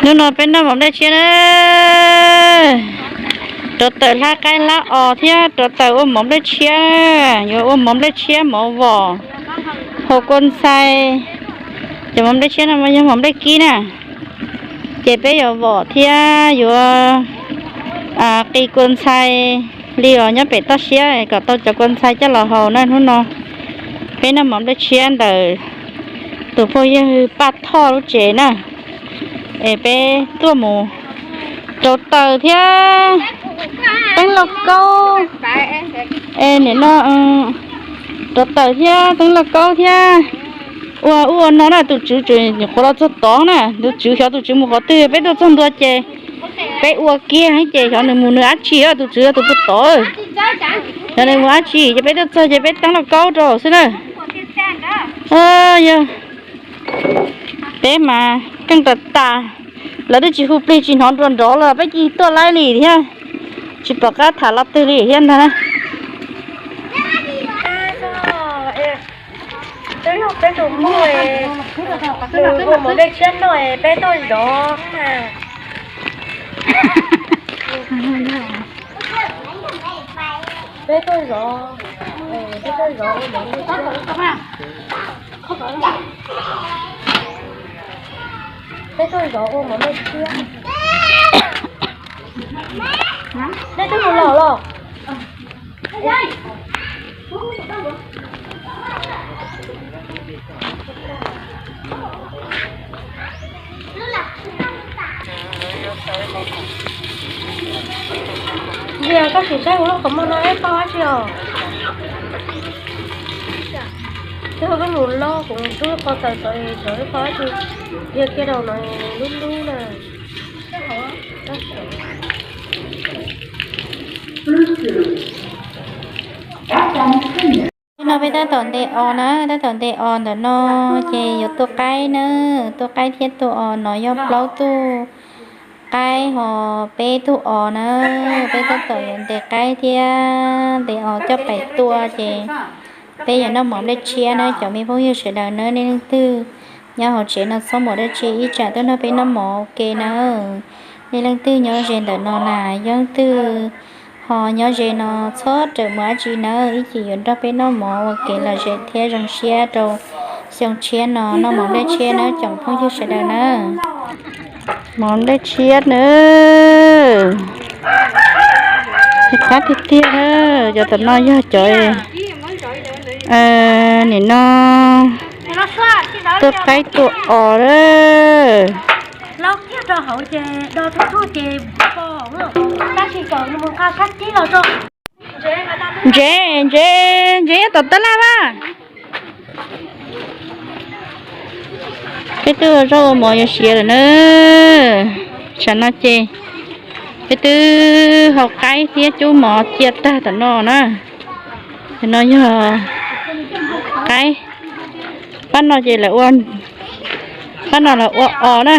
Hnub no peb noj mov nplej tshiab na. Rov tawm hlab qaib hlab os thiab rov tawm ua mov nplej tshiab. Yuav ua mov nplej tshiab mov vom, haus kua ntxhais. Cov mov nplej tshiab no mas yog mov nplej kib na. Ces peb yuav vom thiab yuav qi kua ntxhais li os nyob pem toj siab kom tau cov kua ntxhais coj los haus na. Hnub no peb noj mov nplej tshiab ntawm tus phooj ywg Paj Thoj lub tsev na. Es peb tuaj mus rauv taws thiab teeb lauj kaub. Es nim no rauv taws thiab teeb lauj kaub thiab ua ub ua no na. Tus tswv tseem nyuam qhuav los txog tod na. Tus tswv xyov tus tswv mus qhov twg, peb tuaj txog ntua ces peb ua kiag ces xyov nws mus nws dab tsi, tus tswv yog tus puag tod. Xyov nws mus dab tsi ces peb tuaj txog ces peb teeb lauj kaub rau xwb na. Yog peb mas keej tas tas, lawv twb tsis hu plig tsis hnov nrov nrov los peb cia li tuaj laij li thiab, tsis pom qab tham lo twg li thiab ntag na. Peb tus muaj, nws hu mov nplej tshiab noj, peb tuaj zov na. Peb tuaj zov, peb tuaj zov ua mov nplej tshiab. Peb tuaj zov ua mov nplej tshiab. Nej twb mus los los? Yog koj tsis saib kuv lub qhov muag no ib qho dab tsi os? Twb koj mus loj kuv twb qhov tawm tau tau ib qho dab tsi, yog kiag rau no lub lub na. Hnub no peb tab tom ntes os na, tab tom ntes os ntawm no, ces yuav tua qaib na, tua qaib thiab tua os no yog plaub tug qaib ho peb tug os na, peb tab tom yuav ntes qaib thiab ntes os coj pais tua ces peb yuav noj mov nplej tshiab na cov me phooj ywg sawv daws na, nej leej twg nyob hauv tsev no txhob mus dab tsi ib tsam tuaj nrog peb noj mov ua ke na. Nej leej twg nyob ze ntawm no na, yog leej twg ho nyob ze no txhob rawm mus dab tsi nawb, ib chim yuav nrog peb noj mov ua kev lom zem thiab zoo siab rau xyoo tshiab no noj mov nplej tshiab nawb cov phooj ywg sawv daws na. Mov nplej tshiab nawb, qab tiag tiag na. Cov tom no yog cov nim no tua qaib tua os lawm. Ntsev, ntsev, ntsev nyob tom tab laj mas. Peb twb ua zaub ua mov yuav siav lawm na. Tsam no ces peb twb hau qaib thiab cub mov cia tag tom no na. Tam no yog qaib, pab no ces lawv ua, pab no lawv ua os na.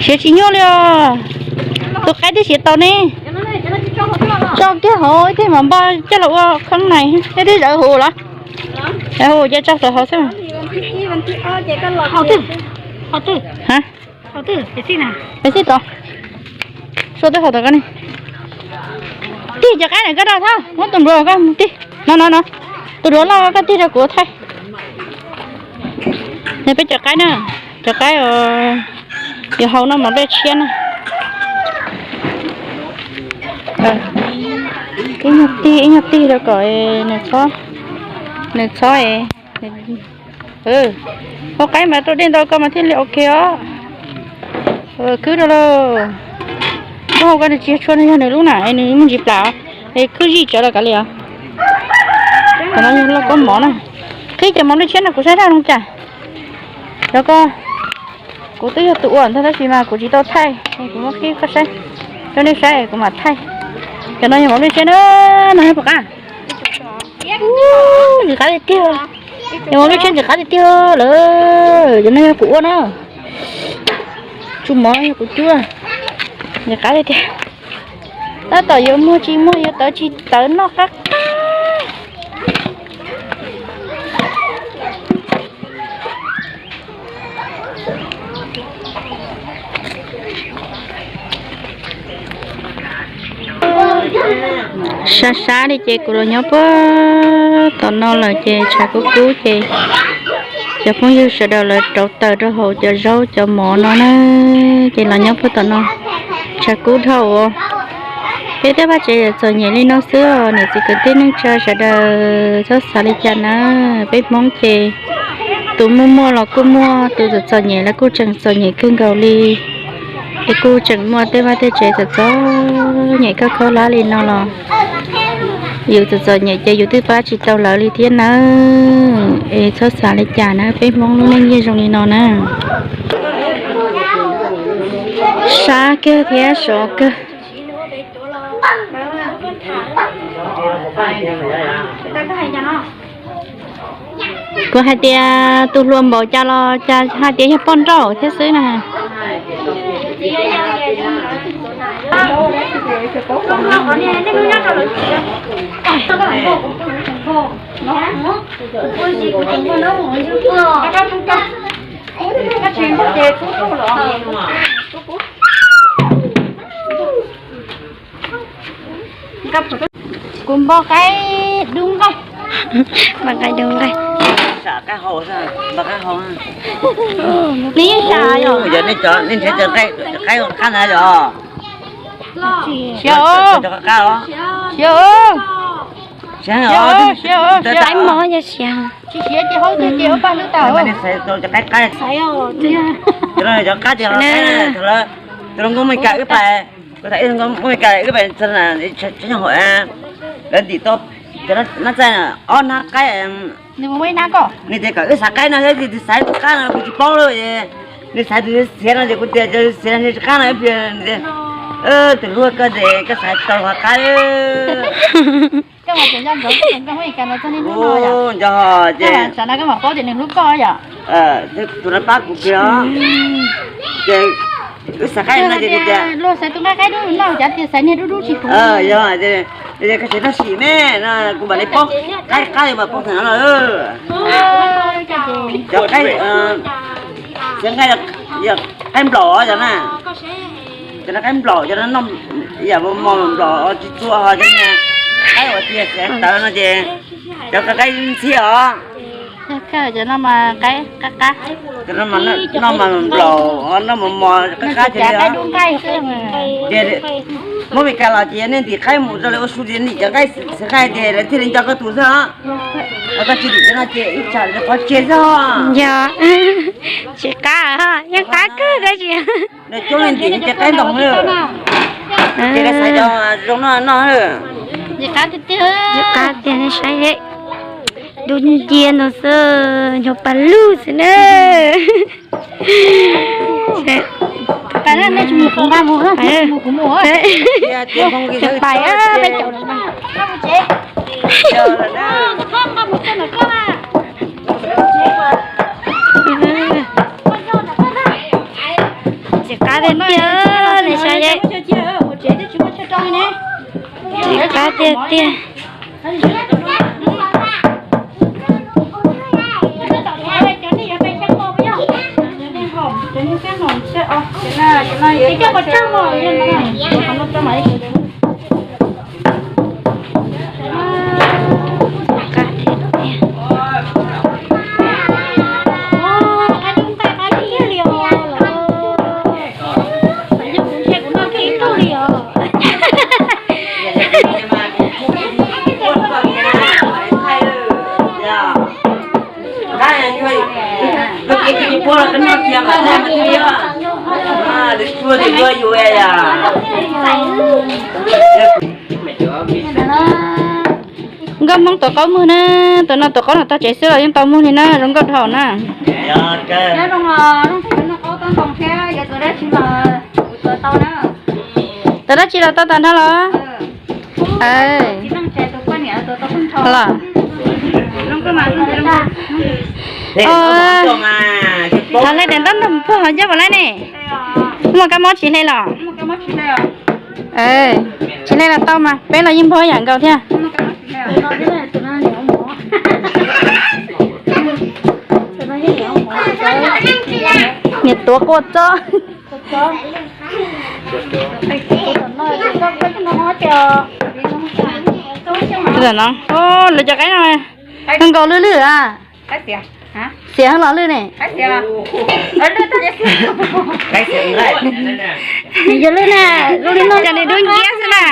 Siav tsis nyuaj li os. Tus qaib twb siav tau ne. Tso kiag hauv ib teg mas npaj coj los ua kheeb nais, nej twb zawv huv los? Zawv huv ces tso plaws hauv xwb. Peb xij tod, sua twb hauv tom koj ne. Tig cov qaib ntawm koj rau thawj, muab tus npluav koj tig no no no. Tus duav loj koj tig rau kuv thaij. Peb cov qaib na, cov qaib yuav hau noj mov nplej tshiab na. Ib nyuag tig ib nyuag tig rau kom nws txhob, nws txhob. Hau qaib mas rau dej ntau koj mas thiaj li ok os. Khwb rau lauj. Muab hau koj tsis tshua no yog nws lub na es nws muaj ntsis plam es khwb zij tsawv los kav liam. Qhov no yog lauj kaub mov na. Qhib cov mov nplej tshiab no kuv saib zaj zoo cas. Cov ko kuv twb yog tus ua ntag tab sis mas kuv tsis tau thaij, kuv muab qhib koj saib, rau nej saib kuv mam thaij. Cov no yog mov nplej tshiab na, no yog puas qab? Ntxim qab tiag tiag. Yog mov nplej tshiab ntxim qab tiag tiag lawm, cov no yog kuv ua na. Tsu mov yog kuv cub, ntxim qab tiag tiag. Tab tom yuav muag tsis muag yuav tawv tsis tawv noj qab qab. Sab sab li ces kuv los nyob puag tom no lawm ces tshav kub kub ces cov phooj ywg sawv daws lawv rauv taws rau hauv cov zaub cov mov no na, ces los nyob puag tom no tshav kub dhau. Peb tej vaj tsev txom nyem li no xwb os niam txiv kwv tij neej tsa sawv daws txhob xav li cas na. Peb Hmoob ces tus muaj muaj los kuj muaj, tus txom txom nyem los kuj tseem txom nyem kawg nkaus li. Es kuj tseem muaj tej vaj tej tsev txom txom nyem koj khaub hlab li no los yus txom txom nyem ces yus twb pab tsis tau lawv li thiab nawb. Es txhob xav li cas na, peb Hmoob lub neej yeej zoo li no na. Sab kawg thiab sov kawg. Kuv hais tias tus hluas npaum cas los cas hais tias yog poj nrauj thiab xwb na. Kuv npog qaib dub nqaij. Npog qaib dub nqaij. Npog qaib hau, npog qaib hau. Nws yeej sam yom. Yog nej cov, nej nrhiav cov qaib, cov qaib qab ntawd yom. Siav, siav, siav, siav, siav. Qaib mos yog siav. Tsis siav ces haub tiag ces ua paj hlwb tau. Cov qaib qab, cov no cov qab tiag, cov no nkauj Meskas wb pais, kuv tham ib nkauj Meskas wb pais txog tsheb nyuag hauv, lawv ntim tau cov nab txaij ob nab qaib. Nws tias kom wb xav qaib no thiab, tus xav tus qab no kuv tsis paub li. Nws xav tus xiav no ces kuv tias tus xiav no tsis qab no ib pliag. Tus hlub koj ces koj xav tau qhov qab. Nco ces tus no pab kuv kiag os. Ces wb xav qaib no ces tias luag xav tus nqaij qaib dub no cas tias xav niag dub dub tsis puv. Yog, koj tsev tag sim me no kuv mam li paub, qaib qab mas paub tag no los. Cov qaib, cov nqaij, qaib nplaum cov na. Cov no qaib nplaum, cov no noj yam mos nplaum tsis txua ho cov niag qaib uas tias xeev tawv no ces cov qaib ntxhiab os. Cov no mas qaib qab qab. Cov no mas noj mas nplaum, noj mos mos qab qab ces li os. Ces Hmoob Meskas los ces nej ntim qaib mus rau lawv ua su ces ntim cov nqaij xeev nqaij ces lawv thiaj li nco koj tus xwb os. Koj tsis ntim cov no ces ib tsam lawv qhov tseg xwb. Yog, tsis qab, yeej qab kawg tab sis. Coob leej ntim ces qaib ntoo lawm. Ces lawv xaiv cov zoo no noj lawm. Qab tiag tiag, saib dub ncia no xwb, ncho pa lug xwb na. Tsis qab tiag tiag, tsis qab tiag tiag. Nkauj Hmoob tuav qaub muag na, tus no tuav qaub no tag tsev xwb los yeej tau muag li na, zoo nkauj dhau na. Tuav dab tsi los tau tas nrho los? Los, thov lej daim ntaub nag puag hauv ncauj puas laib ne? Muaj kab mob tsis hle los? Tsis hle los tau mas, peb los yeej npog yam nkaus thiab. Niam tuav quaj txob. Lawv cov qaib no nkaus lwj lwj a. Xiav heev los lwj ne. Yog lwj na, zoo li no cas nws dub nciab xwb na.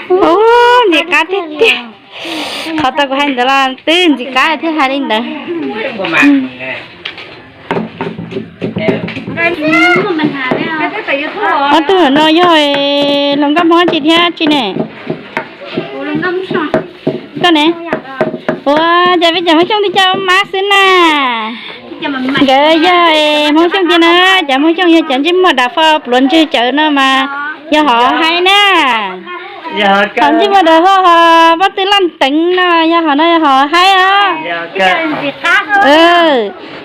Ub, ntxim qab tiag tiag. Qhov tau kuv hais ntawd los twb ntxim qab thiaj hais li ntawd. Ob tug no yog hluas nkauj Hmoob tsi thiab tsi ne? Koj ne? Ua cas peb cov Hmoob Xyooj twb coj mab xwb na. Nkawd yog Hmoob Xyooj tiag na, cov Hmoob Xyooj yog cov ntsej muag dav fo pluav ntswg cawv no mas yog hom haib na. Hom ntsej muag dav fo ho pob tw laj teev no yog hom no yog hom haib os.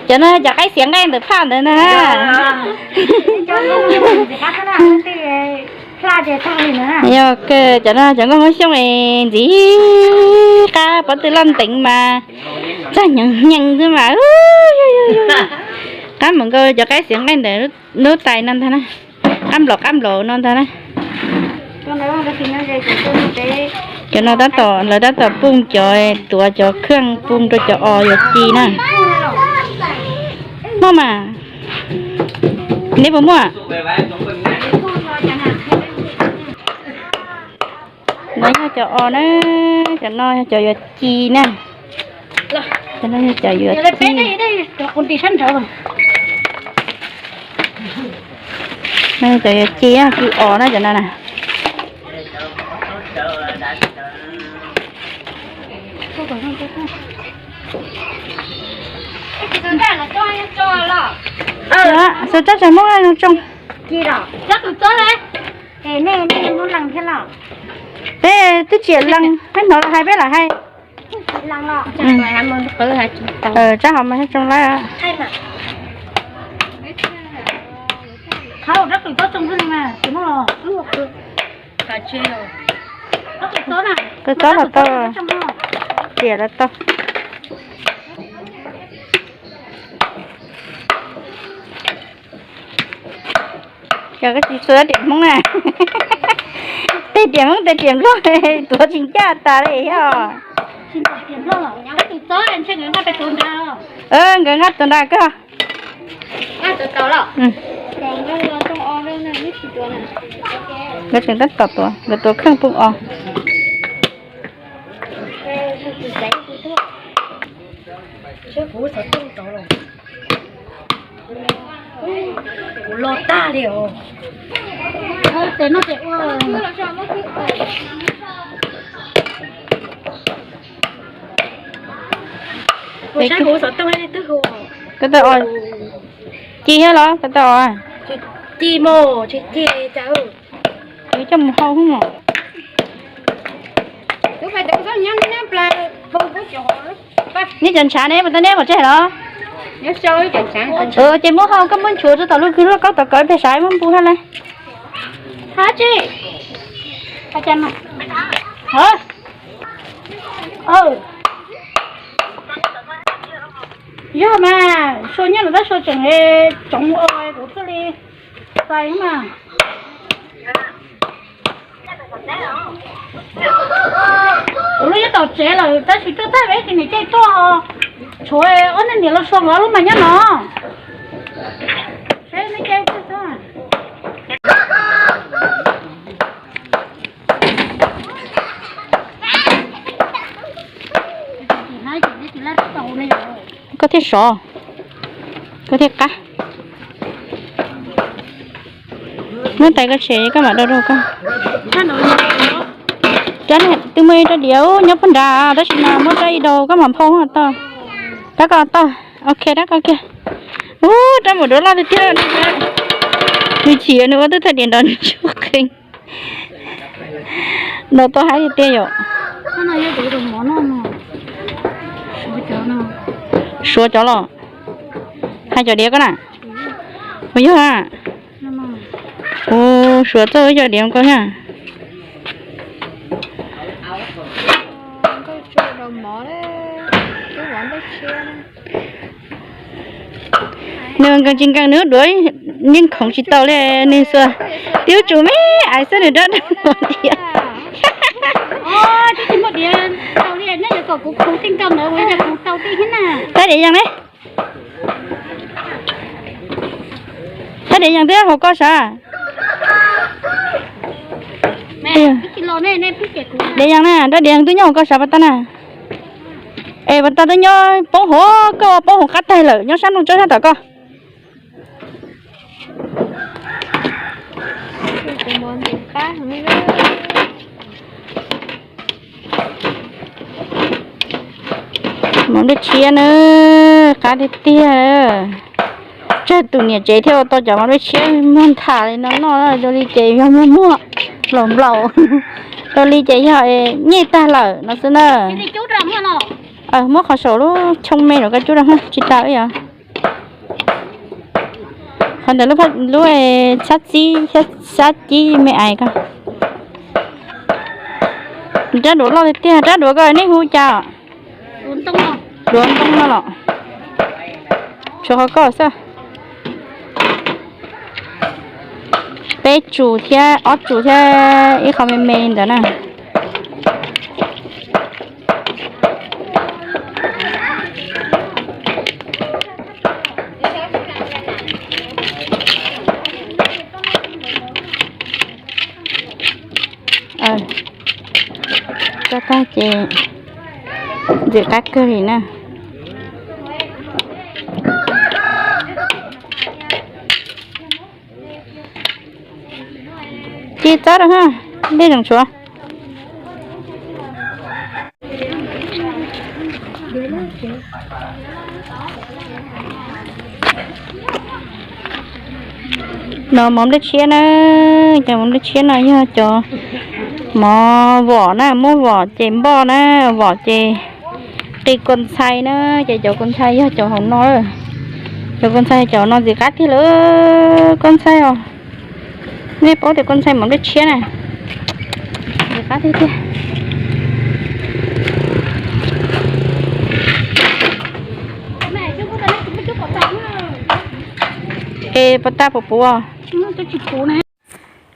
Cov no cov qaib xiav nqaij ntawm phaj ntawd na. Yog kawg cov no cov nkauj Hmoob Xyooj es ntxim qab pob tw laj teev mas txaj hnyuv hnyuv xwb mas. Qab mus nkaus cov qaib xiav nqaij ntawm lub tais no ntag na. Qab nplaum qab nplaum no ntag na. Cov no tab tom, lawv tab tom pub cov, tuav cov kheej pub rau cov os yuav ci na. Muaj mas, neb puas muaj? No yog cov os na, cov no yog cov yuav ci na. Cov no yog cov yuav ci. No yog cov yuav ci, ci os na cov no na. Xav tsob tsag Hmoob zoo tsoo. Peb twb tsis lees, peb hnov lawv hais peb lam hais. Tsab hov mas tsoo lawm. Qws txob los tau, riam los tau. Cov koj tsis xua riam Hmoob na. Tej riam Hmoob tej riam Nplog tuav tsis ncaj tas li os. Nkawd nqa tuav nrad koj. Nkawd tseem tab tom tuav, nkawd tuav kheej poob os. Kuv lo tag li os. Koj tau os ci thiab los koj tau os? Ci mog, tsis ci cas. Kuv coj mus hau hwb mog. Neb cov ntshav ne, puas tau neb pom tseg los? Ces muab hau, koj muab nchuav rau tom lub kwj lub kaub tom kom pem saib muab npu hab le. Yog mas, sua nyob los tab sua tseem tsoov os, kuv thiaj li xais mas. Kuv lub nyob tom tsev lawm tab sis tuaj tag peb ces nws caij tuaj, tshuav ob niag niam laus sua nkawd ob lub mas nyob no. Seb neb caij tuaj tag. Koj thiaj sov, koj thiaj qab. Muab tais koj tshem koj mam do rau koj. Cov twb muaj ib rab diav nyob puag nrad tab sis mas muab rab ib daug koj mam phau tau. Rab koj tau, ok rab koj kiag. Ub, rab maum duav loj tiag tiag. Nws chim nws ua twb thaj diav nrov ntsug qees. Nrov tau haib tiag tiag yom. Suav cov los? Hais cov diav koj na? Puas yog a? Ua, suav txoj cov diav koj na. Nws nkees tsis nkees nws duav yeej khoov tsis tau li nws xuas. Twb tsum me ais xwb nws rab rab diav. Twb tsis muaj diav tau li, nyob yuav kom kuv khuv tej nkaus ntawd ua yog kuv tau tej thiab na. Tab diav yees ne? Tab diav yees twb hauv koj sav? Diav yees na, tab diav yees twb nyob hauv koj sav pas tas na? Es pas tas twb nyob poob hauv, koj poob hauv qab taig lawm, nyob sab nroog tsob sab tom koj. Mov nplej tshiab na, qab tiag tiag. Tsawg tus niam tsev thiaj ua tau cov mov nplej tshiab muag ntham li no noj, zoo li ces yog muag muag nplaum nplaum, zoo li ces yog nyej tag lawm no xwb na. Muab qhov saum lub choo me rau koj cub rau, tsis tas yog. Qhov ntawd lub, sab txib, sab cib me ais ko. Rab duav loj tiag tiag, rab duav ko nej hu cas? Duav ntoo no los? Tshuav qhov ko xwb. Peb tsum thiab ob tsum thiab ib qho me me ntawd na. Tag ces ntxim qab kawg li na. Ci txawb rau ha, dej zeem tshuav. No mov nplej tshiab na, cov mov nplej tshiab no yog cov mov vom na, muab vom ces npoj na, vom ces qi kua ntxhai na, ces cov kua ntxhai yog cov hauv no. Cov kua ntxhai cov no ntxim qab tiag lawm koj ntxhais os. Nej paub tias koj ntxhais mov nplej tshiab na, ntxim qab tiag tiag. Es pas tas puas puv?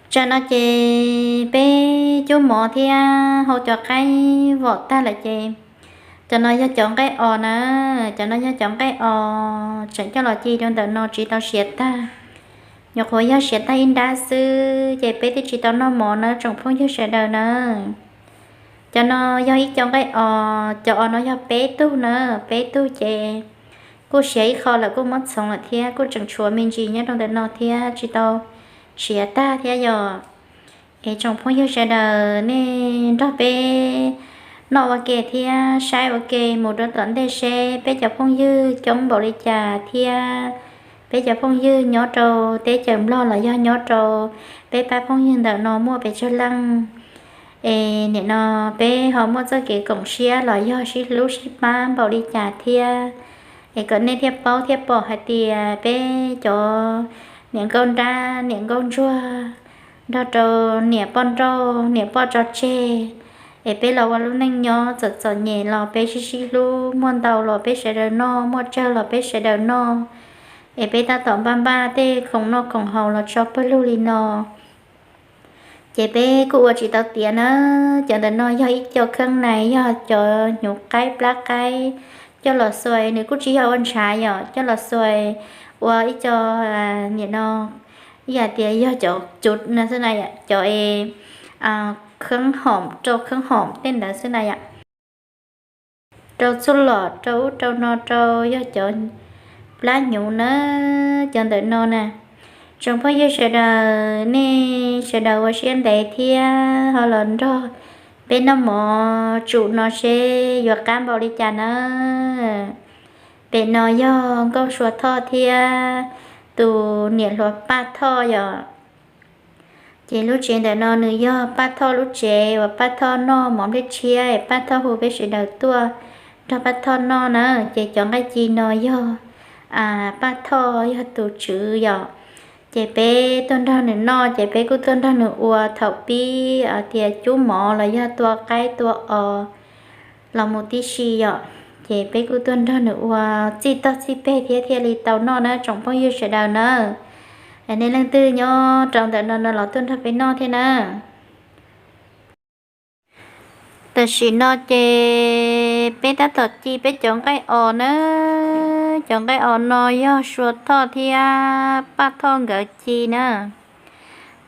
Tsam no ces peb cub mov thiab hau cov qaib vom tag lawm ces cov no yog cov nqaij os na, cov no yog cov nqaij os tseem coj los ci rau ntawm no tsis tau siav tag. Nyuam qhuav yog siav tag ib nrab xwb ces peb twb tsis tau noj mov na tsoom phooj ywg sawv daws na. Cov no yog ib co nqaij os, cov os no yog peb tug na, peb tug ces kuj siav ib qho lawm kuj muab txhoov lawm thiab kuj tseem tshuav me ntsis nyob rau ntawm no thiab tsis tau siav tag thiab yom. Es tsoom phooj ywg sawv daws nej nrog peb noj ua ke thiab saib ua ke mus rau tom ntej seb peb cov phooj ywg coob npaum li cas thiab peb cov phooj ywg nyob rau teb chaws Nplog los yog nyob rau peb pab phooj ywg ntawm no muaj pes tsawg leej. Es nim no peb ho muaj txoj kev koom siab los yog sib hlub sib pab npaum li cas thiab. Es kom nej thiaj paub thiaj pom hais tias peb cov niam nkauj nrab niam nkauj ntsuag nrog rau niam poj nrauj niam poj tso tseg, es peb los ua lub neej nyob txom txom nyem los peb sib sib hlub, muaj ntau los peb sawv daws noj, muaj tsawg los peb sawv daws noj. Es peb tab tom npaj npaj tej khoom noj khoom haus los tso pawg lug li no. Ces peb kuj ua tsis tau tiav na. Cov ntawm no yog ib co kheeb nais, yog cov hnyuv qaib plab qaib coj los xuas, nws kuj tsis yog ua ntshav yom, coj los xuas ua ib co, nim no ib yam tias yog cov cov cov kheeb hoom, rau kheeb hoom tej ntawd xwb na yom. Rau txhuj lom rau ub rau no rau yog cov plab hnyuv na, cov ntawm no na. Tsoom phooj ywg sawv daws, nej sawv daws ua siab ntev thiab ho los nrog peb noj mov tsum no seb yuav qab npaum li cas na. Pem no yog Nkauj Sua Thoj thiab tus niam hluas Paj Thoj yom. Ces lub tsev ntawm no nws yog Paj Thoj lub tsev uas Paj Thoj noj mov nplej tshiab, Paj Thoj hu peb sawv daws tuaj nrog Paj Thoj noj na. Ces cov nqaij ci no yog Paj Thoj yog tus tswv yom. Ces peb tuaj nrog nws noj, ces peb kuj tuaj nrog nws ua thaum pib tias cub mov los yog tua qaib tua os los mus tib si yom. Ces peb kuj tuaj nrog nws ua txij tog txij peg thiab thiaj li tau noj na tsoom phooj ywg sawv daws na. Nej leej twg nyob rau ntawm no no los tuaj nrog peb noj thiab na. Tam sim no ces peb tab tom ci peb cov nqaij os na. Cov nqaij os no yog Sua Thoj thiab Paj Thoj nkawd ci na.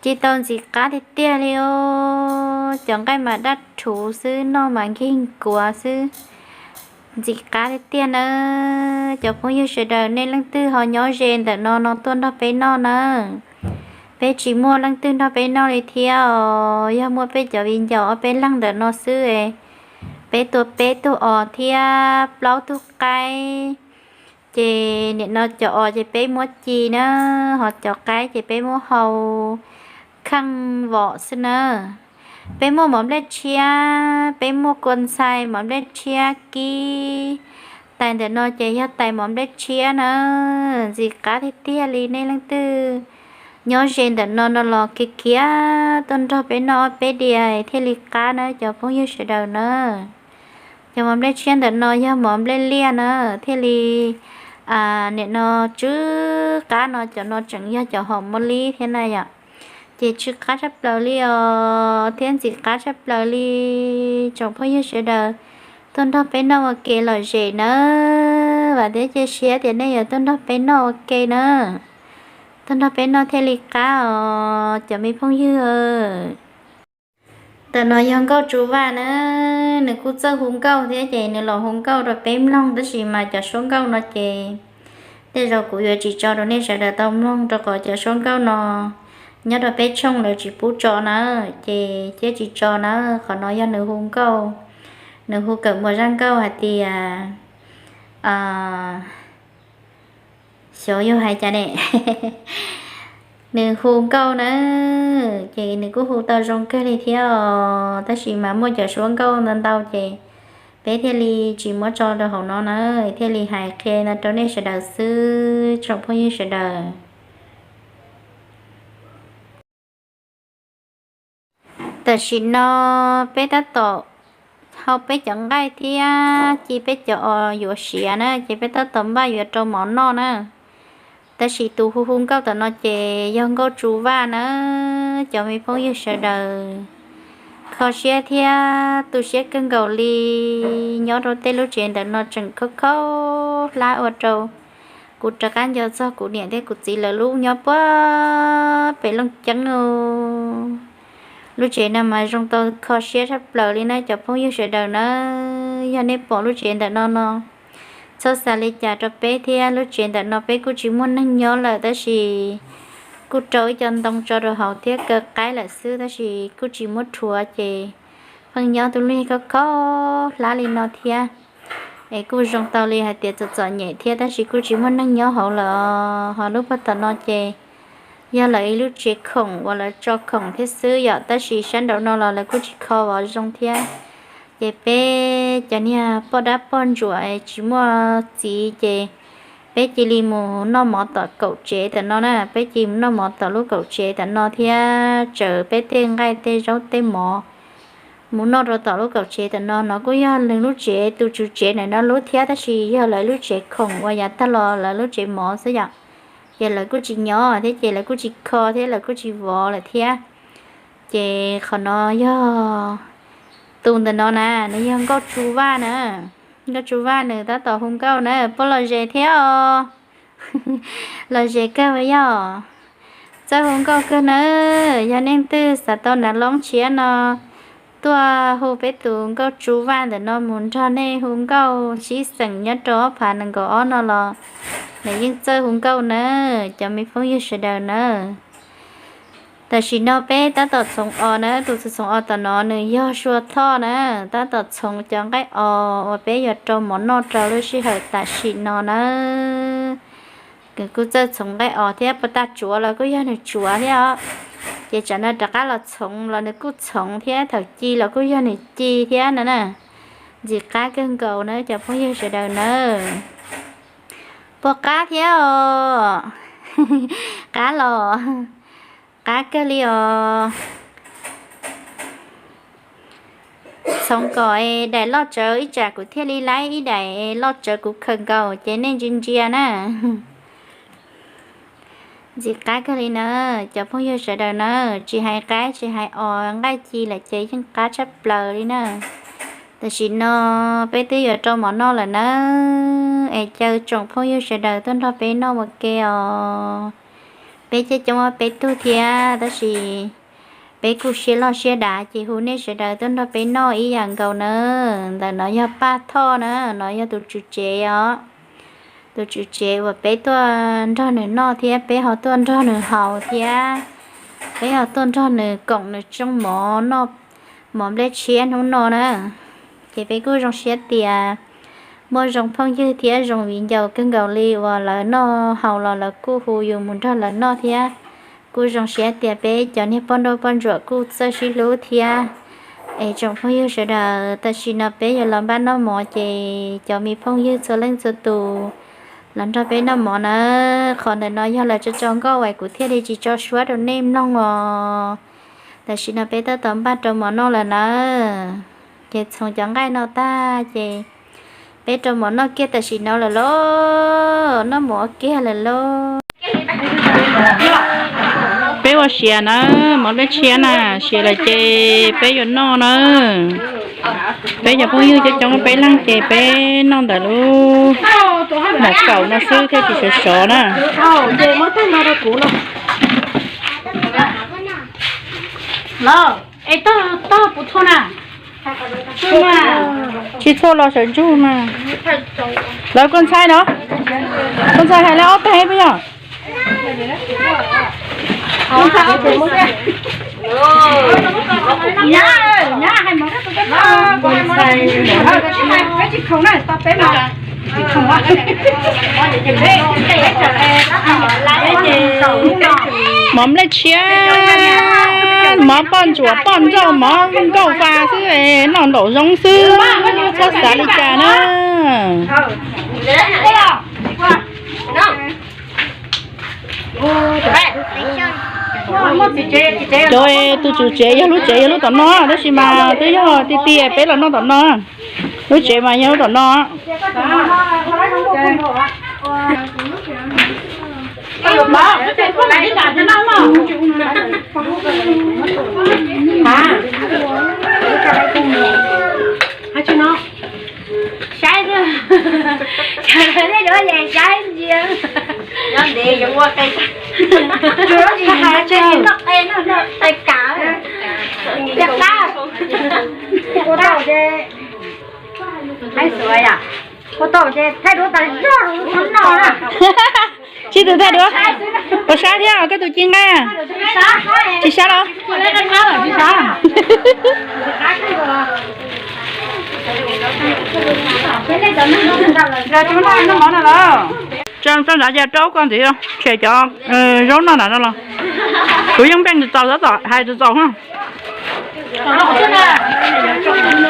Ci tau ntxim qab tiag tiag li os. Cov nqaij mas daj rhuv xwb, noj mas nkig nkuav xwb. Ntxim qab tiag tiag na. Cov phooj ywg sawv daws, nej leej twg ho nyob ze ntawm no no tuaj nrog peb noj na. Peb tsis muaj leej twg nrog peb noj li thiab os, yog muaj peb cov viv ncaus ob peb leeg ntawm no xwb es peb tua peb tug os thiab plaub tug qaib. Ces nim no cov os ces peb muab ci na, ho cov qaib ces peb muab hau kheej vom xwb na. Peb muaj mov nplej tshiab, peb muaj kua ntxhais mov nplej tshiab kib. Tais ntawm no ces yog tais mov nplej tshiab na. Ntxim qab tiag tiag li, nej leej twg nyob ze ntawm no no los kiag kiag tuaj nrog peb noj ob peb diav thiaj li qab na cov phooj ywg sawv daws na. Cov mov nplej tshiab ntawm no yog mov nplej liaj na, thiaj li nim no tsw qab no, cov no tseem yog cov hom mos lib thiab na yom. Ces tsw qab tshaj plaws li os, thiab ntxim qab tshaj plaws li. Tsoom phooj ywg sawv daws, tuaj nrog peb noj ua ke lom zem nawb. Vam thiab cia siab tias nej yuav tuaj nrog peb noj ua ke na. Tuaj nrog peb noj thiaj li qab os cov me phooj ywg. Ntawm no yog nkauj tsu vaj na, nws kuj txawj hu nkauj thiab ces nws los hu nkauj rau peb mloog, tab sis mas cov suab nkauj no ces tej zaum kuv yuav tsis tso rau nej sawv daws tau mloog, rau qhov cov suab nkauj no nyob rau peb tshooj lawv tsis pub tso na, ces thiaj tsis tso na. Qhov no yog nws hu nkauj, nws hu kawm muas zaj nkauj hais tias, xyov yog hais cas ne. Nws hu nkauj na, ces nws kuj hu tau zoo kawg li thiab os, tab sis mas muaj cov suab nkauj ntau ntau ces peb thiaj li tsis muab tso rau hauv no na, thiaj li hais qhia no rau nej sawv daws xwb tsoom phooj ywg sawv daws. Tam sim no peb tab tom hau peb cov nqaij thiab ci peb cov os yuav siav na, ces peb tab tom npaj yuav rau mov noj na. Tab sis tus hu hu nkauj tom no ces yog nkauj tsu vaj na. Cov me phooj ywg sawv daws, kho siab thiab tu siab kawg nkaus li. Nyob rau tej lub tsev ntawm no tseem khaub khaub hlab ua rau kuv rov qab nco txog kuv niam thiab kuv txiv lawv lub nyob puag pem Looj Ceeb no. Lub tsev no mas zoo tau kho siab tshaj plaws li na cov phooj ywg sawv daws na. Yog nej pom lub tsev ntawm no no, txhob xav li cas rau peb thiab. Lub tsev ntawm no peb kuj tsis muaj neeg nyob lawm, tab sis kuj rau ib co ntoo tso rau hauv thiab kaw qaib lawm xwb, tab sis kuj tsis muab rhuav ces pheej nyob tus lub khaub khaub hlab li no thiab. Es kuj zoo tau li hais tias txom txom nyem thiab, tab sis kuj tsis muaj neeg nyob hauv lawm. Ho lub puag tom no ces yog lawv ib lub tsev khoom uas lawv tso khoom thiab xwb yom, tab sis sab nraum no los lawv kuj tsis kho vov zoo thiab. Ces peb cov niag poj dab poj ntsuam tsis muaj txiv ces peb cia li mus noj mov tom kaum tsev tom no na, peb cia li mus noj mov tom lub kaum tsev tom no thiab tsaws peb tej nqaij tej zaub tej mov mus noj rau tom lub kaum tsev tom no. No kuj yog nws lub tsev, tus tswv tsev ntawm no lub thiab, tab sis yog lawv lub tsev khoom uas yav tag los lawv lub tsev mov xwb yom. Ces lawv kuj tsis nyob thiab ces lawv kuj tsis kho thiab lawv kuj tsis vov lawm thiab. Ces qhov no yog tus ntawm no na, nws yog nkauj tsu vaj na. Nkauj tsu vaj nws tab tom hu nkauj na, puab los zes thiab os. Los zes kawg yog txawj hu nkauj kawg na. Yog neeg twg xav tau nav loob tshiab no tuaj hu peb tus nkauj tsu vaj ntawm no mus nrog nej hu nkauj sib xeem nyob rau ob phav nees nkaum ob no los nws yeej txawj hu nkauj na, cov me phooj ywg sawv daws na. Tam sim no peb tab tom txhoov os na, tus txhoov os tom no nws yog Sua Thoj na, tab tom txhoov cov nqaij os uas peb yuav rau mov noj rau lub sij hawm tam sim no na. Nws kuj txawj txhoov nqaij os thiab, puag ta tsuav los kuj yog nws tsuav thiab os. Ces tsam no rov qab los txhoov los nws kuj txhoov thiab, thaum ci los kuj yog nws ci thiab no na. Ntxim qab kawg nkaus na cov phooj ywg sawv daws na. Puas qab thiab os? Qab los? Qab kawg li os. Txhoov kom daim loj tsawv ib tsam kuv thiaj li laib ib daim loj tsawv kuv khaws nkaus ces nej ntsia ntsia na. Ntxim qab kawg li na, cov phooj ywg sawv daws na, tsis hais qaib tsis hais os nqaij ci lawm ces yeej qab tshaj plaws li na. Tam sim no peb twb yuav rau mov noj lawm nawb, es caw tsoom phooj ywg sawv daws tuaj nrog peb noj ua ke os. Peb coob coob ob peb tug thiab, tab sis peb kuj siab loj siab dav ces hu nej sawv daws tuaj nrog peb noj ib yam nkaus na. Ntawm no yog Paj Thoj na, no yog tus tswv tsev os. Tus tswv tsev uas peb tuaj nrog nws noj thiab peb ho tuaj nrog nws haus thiab, peb ho tuaj nrog nws koom nws tsoo mov noj mov nplej tshiab hnub no na. Ces peb kuj zoo siab tias muaj zoo phooj ywg thiab zoo viv ncaus kawg nkaus li uas lawv noj haus los lawv kuj hu yus mus nrog lawv noj thiab. Kuj zoo siab tias peb cov niag poj nrauj poj ntsuam kuj txawj sib hlub thiab. Es tsoom phooj ywg sawv daws, tam sim no peb yuav los npaj noj mov ces cov me phooj ywg txhua leej txhua tus los nrog peb noj mov na. Qhov ntawm no yog lawv tso tso nkauj es kuv thiaj li tsis tso suab rau nej mloog os. Tam sim no peb tab tom npaj rau mov noj lawm na. Ces txhoov cov nqaij no tag ces peb rau mov noj kiag tam sim no lawm lauj, noj mov kiag lawm lauj. Peb ua siav na, mov nplej tshiab na, siav lawm ces peb yuav noj na. Peb cov phooj ywg coob coob peb leeg ces peb noj ntawm lub mom kaum no xwb thiaj tsis sov sov na. Tsis txhua los sawv ntsug mas. Lawv koj ntxhais no, koj ntxhais hais lawv ob teg puas yog? Mov nplej tshiab, mov poj ntsuam poj nrauj, mov nkauj fa xwb, noj ntaum zoov xwb, txhob xav li cas na. Cov tus tswv tsev yog lub tsev yog lub tom no, tab sis mas twb yog tiag tiag peb los noj tom no. Lub tsev mas yog lub tom no. Saib, cov nej yuav yeej saib ntsia. Nyob ntev yuav ua qe tag. Tsis hais tseg noj qe no, noj qe kav. Caj qab. Ua tau ces, ua tau ces thaij duab tas zog rau lub xab no na. Tsis tus thaij duab. Puas sab thiab koj tus ci nqaij? Tsis sab los? Tso nrad ces rau koj ntxiv, tshem cov zaub noj nram no los. Kuv yeej npeej tsis txaus, tab tom hais tsis txaus.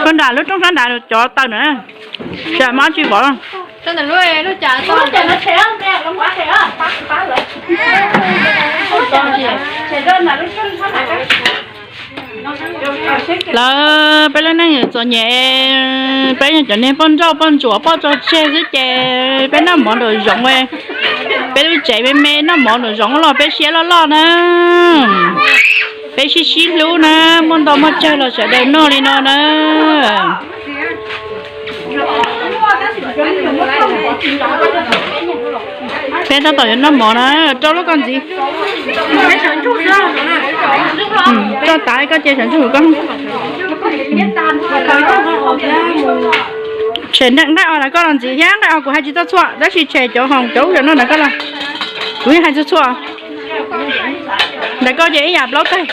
Koj nram lub rooj sab nrad cov taws na, tsam mab tsis pom. Lawv peb lub neej txom nyem, peb yog cov niag poj nrauj poj ntsuam poj tso tseg xwb ces peb noj mov nraum zoov. Peb lub tsev me me noj mov nraum zoov los peb siab loj loj na. Peb sib sib hlub na, muaj ntau muaj tsawg los sawv daws noj li no na. Peb tab tom yuav noj mov na, rau lub koj ntxiv. Tso tav koj ces sawv ntsug koj. Tshem nqaij os ntawm koj los ntxiv thiab, nqaij os kuv hais tsis txog txhua tab sis tshem cov hoom cov ub cov no ntawm koj los. Kuv yeej hais txog txhua. Ntawm koj ces ib yam plaub teg.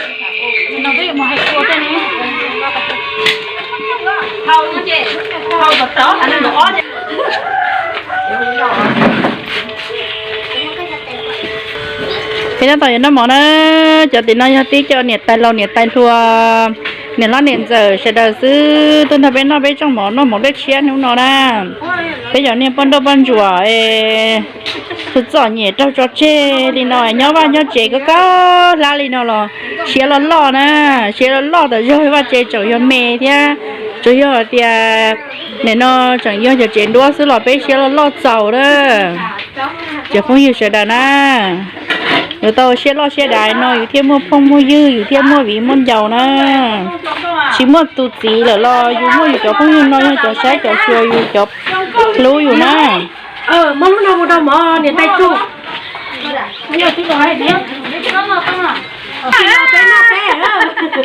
Peb tab tom yuav noj mov na, cov tim no yog tib co niam tais laus niam tais hluas, niam hlob niam ntxawm sawv daws xwb tuaj nrog peb noj peb tsooj mov noj mov nplej tshiab hnub no na. Peb cov niag poj nrauj poj ntsuam es txom nyem raug tso tseg li no, nyob vaj nyob tsev koj koj hlab li no los siab loj loj na, siab loj loj tas zog, vaj tsev tseem yog me thiab, tsuas yog hais tias nim no tseem yog cov tsev nruab xwb los peb siab loj loj txaus na. Cov phooj ywg sawv daws na, Yus tau siab loj siab dav no yus thiaj muaj phooj muaj ywg, yus thiaj muaj viv muaj ncaus na. Tsis muaj tus txiv lawm los yus muaj yus cov phooj ywg no yog cov saib cov xyuas yus cov hlub yus na.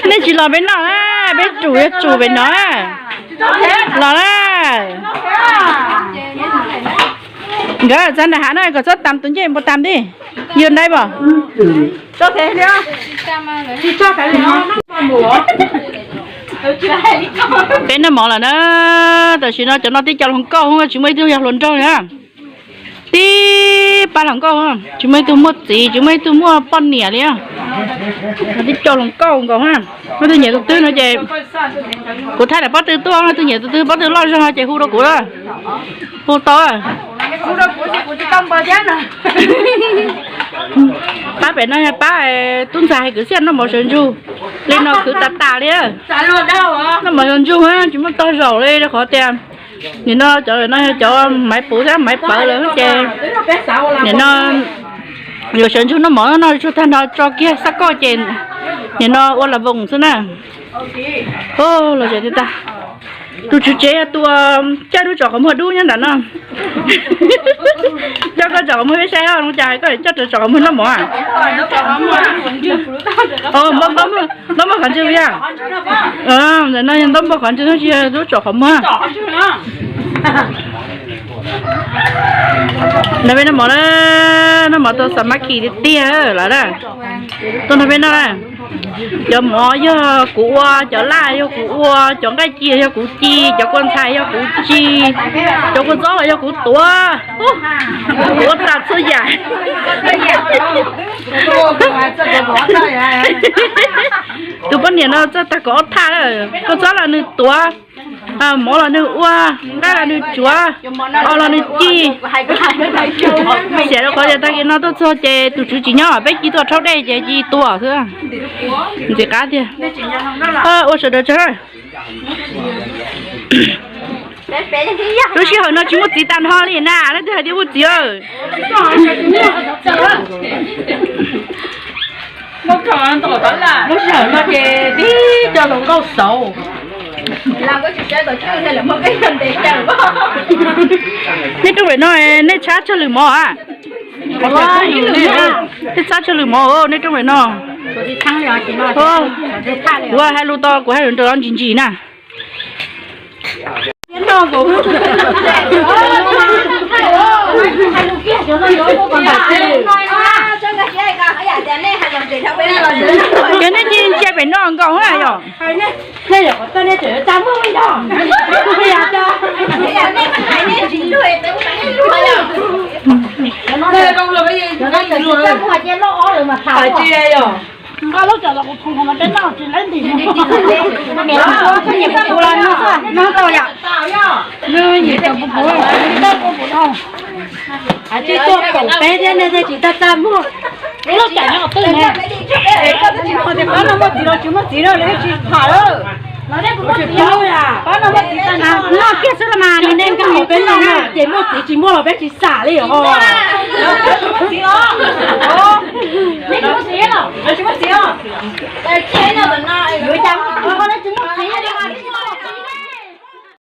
Nej tsis los peb noj na, peb tsum yuav tsum pem no. Los na. Nkawd txog nram hav no kom txhob tas tus ncej npua tas ntej. Yog ntaib pom. Peb noj mov lawm na, tam sim no cov no tib co hluas nkauj, tsis muaj ib tug yog hluas nraug li. Tib pab hluas nkauj, tsis muaj ib tug muaj txiv, tsis muaj ib tug muaj poj niam li. Tib co hluas nkauj nkaus, muaj tus nyiam tus twg no ces kuv thaij daim pob tw tuaj, tus nyiam tus twg pob tw loj zog ces hu rau kuv, hu tau. Pab pem no yog pab tub ntxhais hais kwv txhiaj noj mov sawv ntsug, li no kwv tas tas li. Noj mov sawv ntsug tsis muaj tog zaum li rau qhov tias nim no cov no yog cov maiv puv thiab maiv pawv lawm ces nim no yuav sawv ntsug noj mov no tsuag tag nrho tso kiag xab koj ces nim no ua las voos xwb na. Los zem tiag tag. Tus tswv tsev tus caij lub tsom qhov muag dub nyob nram no. Coj koj tsom qhov muag peb saib, no cas hais koj coj tsom qhov muag noj mov. Ntaub npog qhov ntswg yog, ntawm no yog ntaub npog qhov ntswg, tsis yog lub tsom qhov muag. Nrog peb noj mov na, noj mov tau xav mab khis tiag tiag lawm na. Tuaj nrog peb noj na. Cov mov yog kuv ua, cov laj yog kuv ua, cov nqaij ci yog kuv ci, cov kua ntxhais yog kuv ci, cov kua txob los yog kuv tuav. Kuv ua tag txhua yam. Tus poj niam no txawj tag kaum ob thaj, kua txob los nws tuav, mov los nws ua, nqaij los nws tsuav, os los nws ci. Xiam rau qhov tias tag kis no tuaj txog ces tus tswv tsis nyob, peb ci tuaj rhaub dej ces ci tuaj xwb. Ntxim qab tiag. Ua sawv daws tsaug. Lub sij hawm no tsis muaj txiv tag nrho li na, leej twg hais tias muaj txiv. Lub sij hawm no ces tib co hluas nkauj xauv. Nej rooj pem no nej tshab tsawg lwm mov a? Nej tshab tsawg lwm mov nej rooj pem no? Kuv hais lus tau kuv hais lus nraus ntsis ntsis na. Ces nej cia ntsia pem no nkaus na yom. Tsis tuaj kaum peb thiab nej thiaj tsis txaj txaj muag. Lub caij no twb ne, pab no muaj txiv los tsis muaj txiv no lawv tsis tham lawm. Pab no muaj txiv tag nrho noj kiag xwb los mas nws nej nkag hauv peb no na ces muaj txiv tsis muaj los peb tsis xam li os. Tsis muaj txiv os. Tsis muaj txiv os. Yuav cas tsis muaj txiv.